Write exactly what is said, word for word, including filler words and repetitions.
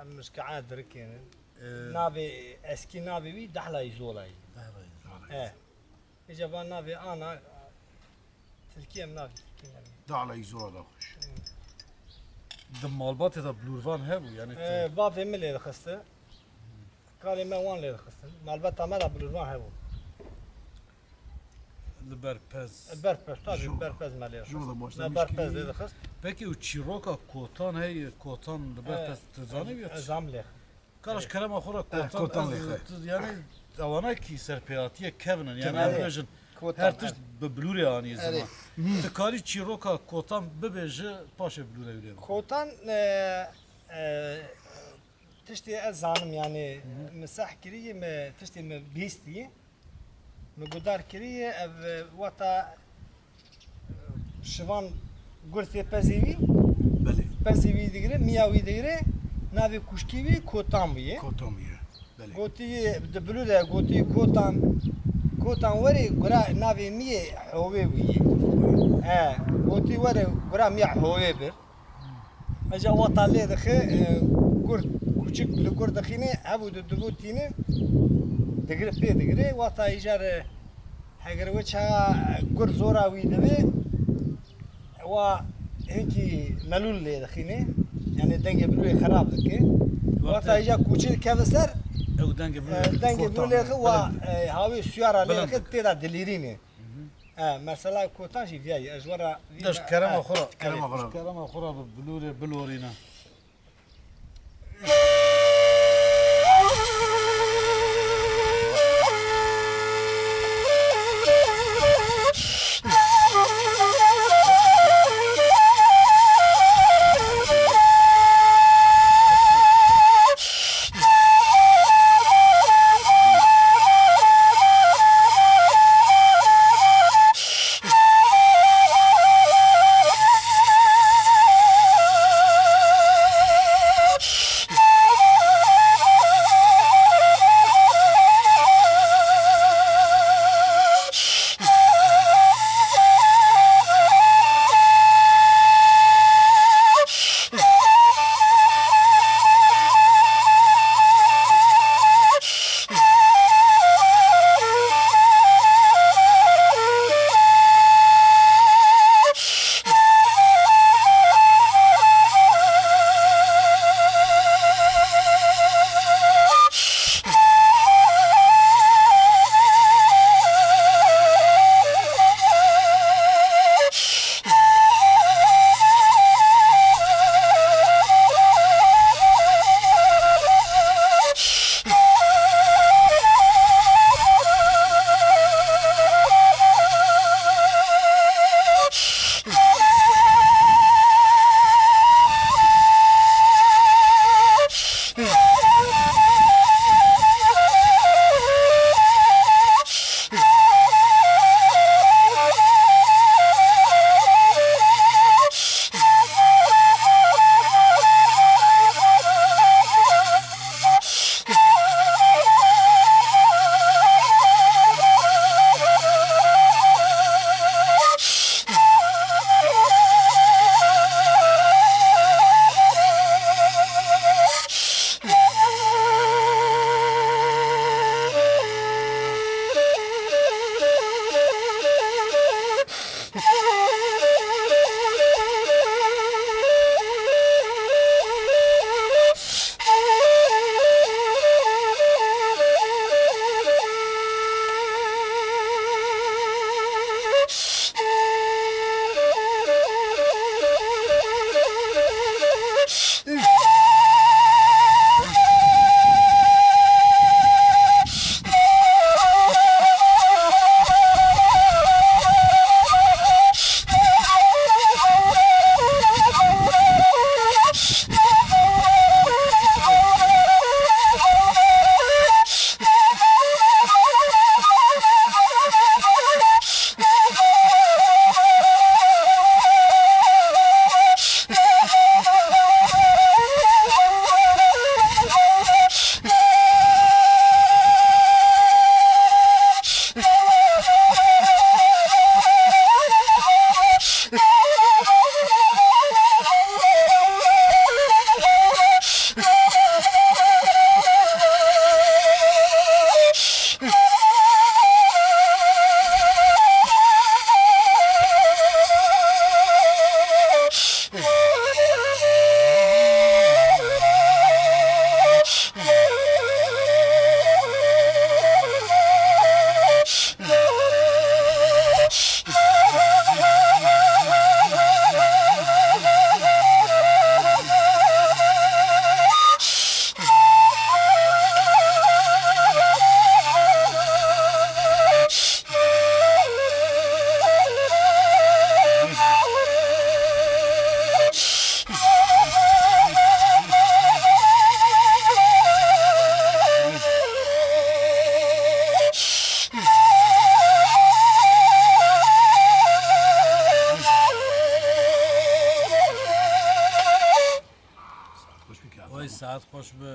Em mişka dirikênin. Ee, Navê eskî navê wî Dehla Îzola yî. Dehla Îzola. E. Îca van navê ana Tirkî em navê Tirkî navê. Dehla Îzola da xweş. Di malbatê de bilûrvan hebû, yani. E, bavê min lê dixiste. Kalê me wan lê dixistin. Malbata me de bilûrvan hebû. Li ber pez. Li ber pez, tabii, li ber pez me lê dixist. Me ber pez lê dixist. Peki û çîroka Kotan heye, Kotan li ber pez tu zanî vê? Ez am lê. Karaş kerema xwe re Kotan, Kotan lê xwe. Yani ewana kî serpêhatiye kevin in, yani em bêjin her tişt bi bilûrê anî ziman. Tu karî çîroka Kotan bibêje paşê bilûrê wî lê bike. Kotan, e, e, Tiştê ez zanim, yani, min seh kirî, min tiştê min bîstî, min gudar kirî, ev, e, wata, e, şivan gurtê pezê wî, Belê. pezê wî digire, miya wî digire, navê kuşkî wî Kotan bûye. Kotan bûye. Belê. Gotî, di bilû de gotî Kotan, Kotan werê gura navê miyê Howê bûye. He, gotî werê gura miya Howê bir. Eja wata lê dixe, e, gur, kûçik li gur dixîne, hev û di divû tîne, digire pê digire. Wata îcar, e, heger we çaxa gur zora wî dibe, wa hinkî melûl lê dixîne, yani dengê bilûyê xerab dike. Wata îcar kûçik keve ser, ew dengê bilû, e, dengê bilû lê dixe, wa, e, hawê suyara lê dixe, tê de dilîrîne. E, mesela Kotan jî viya ye, ez ji we re vî Deş kerema xwe re, kerema xwe re. Kerema xwe re bi bilûrê bilorîne. Saet xweş bi.